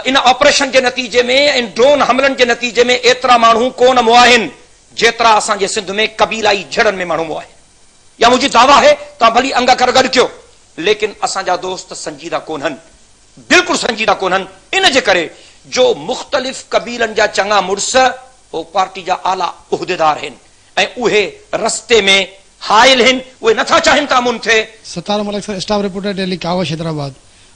ان آپريشن جي نتيجي ۾ ۽ ڊرون حملن جي نتيجي ۾ ايترا ماڻهو ڪونه مئا آهن جيترا اسان جي سنڌ ۾ قبيلائي جهيڙن ۾ ماڻهو مئا آهن. اها منهنجي دعويٰ آهي توهان ڀلي انگ اکر گڏ ڪيو ليڪن اسان جا دوست سنجيده ڪونهن بلڪل سنجيده ڪونهن ان جي ڪري جو مختلف قبيلن جا چڱا مڙس هو پارٽي جا اعليٰ عهديدار آهن ۽ اهي رستي ۾ حائل هن، اهي نٿا چاهين ته امن ٿئي. Sattar Malik sir staff reporter daily Kawish Hyderabad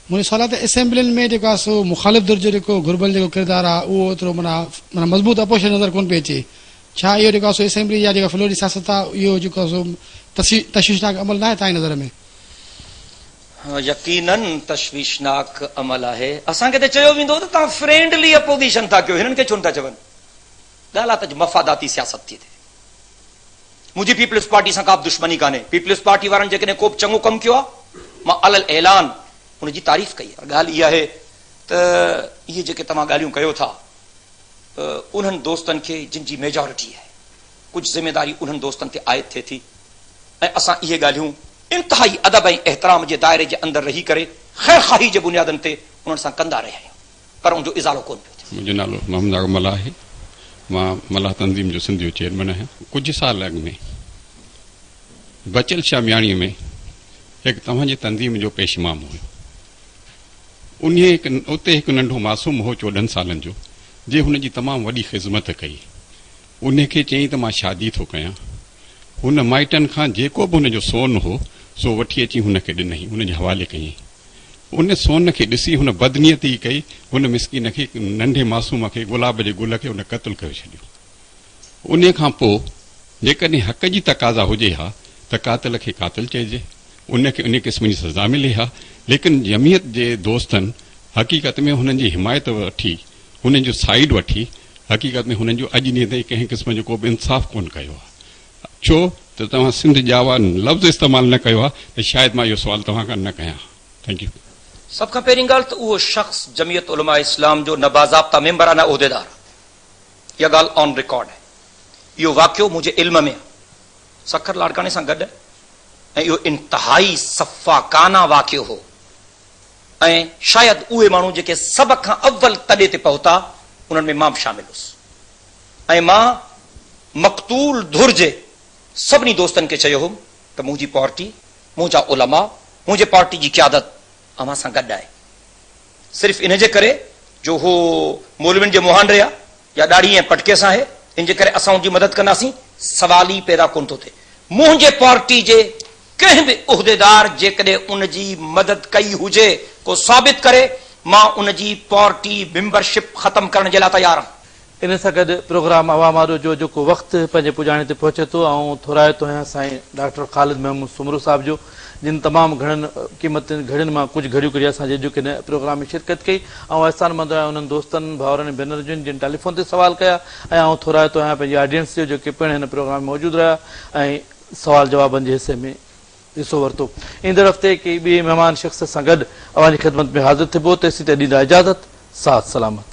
منهنجو سوال آهي ته اسيمبلين ۾ جيڪو آهي سو مخالف ڌر جو جيڪو گهربل جيڪو ڪردار آهي اهو ايترو معنيٰ معنيٰ مضبوط اپوزيشن نظر ڪونه پئي اچي ڇا اهو جيڪو آهي سو اسيمبلي جا جيڪا فلور جي سياست آهي اهو جيڪو آهي سو تشويشناڪ عمل ناهي توهان جي نظر ۾؟ يقينن تشويشناڪ عمل آهي. اسان کي ته چيو ويندو هو ته توهان فرينڊلي اپوزيشن ٿا ڪيو، هنن کي ڇو نٿا چون؟ ڳالهه آ ته اڄ مفاداتي سياست ٿي ٿئي. منهنجي پيپلز پارٽي سان ڪا به دشمني ڪانهي. پيپلز پارٽي وارن جيڪڏهن ڪو به چڱو ڪم ڪيو آ، مان علي الاعلان ان جي تعريف ڪئي آ. پر ڳالهه اها آهي ته اهي جيڪي توهان ڳالهيون ڪيو ٿا، انهن دوستن کي جن جي ميجارٽي آهي، ڪجهه ذميداري انهن دوستن تي عائد ٿئي ٿي ۽ اسان اهي ڳالهيون انتهائي ادب ۽ احترام جي دائري جي اندر رهي ڪري خيرخواهي جي بنيادن تي انهن سان ڪندا رهيا آهيون پر ان جو ازالو ڪونه پيو ٿئي. منهنجو نالو محمد آغا ملاح آهي. مان ملاح تنظيم جو سنڌ جو چيئرمين آهيان. ڪجهه سال اڳ ۾ بچل شاهه مياڻيء ۾ هڪ توهان جي تنظيم جو پيش امام هيو. انهيء هڪ اتي هڪ ننڍو معصوم هو 14 سالن جو جنهن هن جي تمام وڏي خذمت ڪئي. انهيء کي چيائين ته مان شادي ٿو ڪيان. هن مائٽن کان جيڪو به هن جو سون هو، سو وٺي اچي هن کي ڏنائين، هن جي حوالي ڪيائين. ان سون کي ڏسي هن بدنيتي ڪئي، هن مسڪين کي، ننڍي معصوم کي، گلاب جي گل کي هن قتل ڪري ڇڏيو. انهيء کان پوء جيڪڏهن حق جي تقاضا هجي ها ته قاتل کي قاتل چئجي، ان کي انهيء قسم جي سزا ملي ها، ليڪن جمعيت جي دوستن حقيقت ۾ هنن جي حمايت وٺي، هنن جو سائيڊ وٺي حقيقت ۾ هنن جو اڄ ڏينهن تائين ڪنهن قسم جو ڪو به انصاف ڪونه ڪيو آهي. ڇو ته توهان سنڌ ڄاوا لفظ استعمال نه ڪيو آهي ته شايد مان اهو سوال توهان کان نه ڪيان ها. Thank you. سڀ کان پهرين ڳالهه ته اهو شخص جمعيت علماء اسلام جو نه باضابطا ميمبر آهي نه عهديدار آهي. اها ڳالهه آن رڪارڊ آهي. اهو واقعو منهنجي علم ۾ آهي. سکر لاڙڪاڻي سان گڏ آهي ۽ اهو انتهائي سفاڪانه واقعو هو. ۽ شايد اهي ماڻهو جيڪي سڀ کان اول تڏي تي پهتا انهن ۾ مان به شامل هوس ۽ مان مقتول ڌر جي سڀني دوستن کي چيو هوم ته منهنجي پارٽي، منهنجا علماء، منهنجي پارٽي جي قيادت اوهان سان گڏ آهي. صرف ان جي ڪري جو هو مولوين جي مهانڊي آ يا ڏاڙهي ۽ پٽڪي سان آهي، ان جي ڪري اسان ان جي مدد ڪنداسين، سوال ئي پيدا ڪونه ٿو ٿئي. منهنجي پارٽي جي ڪنهن به عهديدار جيڪڏهن ان جي مدد ڪئي هجي، ڪو ثابت ڪري، مان ان جي پارٽي ميمبرشپ ختم ڪرڻ جي لاء تيار آهيان. ان سان گڏ پروگرام عوام آڏو جو جيڪو وقت پنهنجي پڄاڻي تي پهچي ٿو، آئون ٿورائتو آهيان سائين ڊاڪٽر خالد محمود سومرو صاحب جو، جن تمام گهڻن قيمتي گهڙين مان ڪجهه گهڙيون ڪڍي اسان جي اڄوڪي هن پروگرام ۾ شرڪت ڪئي. آئون احسان مند آهيان انهن دوستن، ڀائرن ۽ ڀينرن جو جن ٽيليفون تي سوال ڪيا ۽ آئون ٿورائتو آهيان پنهنجي آڊينس جو جيڪي پڻ هن پروگرام ۾ موجود رهيا ۽ سوال جوابن جي حصي ۾ حصو ورتو. ايندڙ هفتي ڪنهن ٻئي مهمان شخص سان گڏ اوهان جي خدمت ۾ حاضر ٿبو تيسين تائين ڏيندا اجازت. ساٿ سلامت.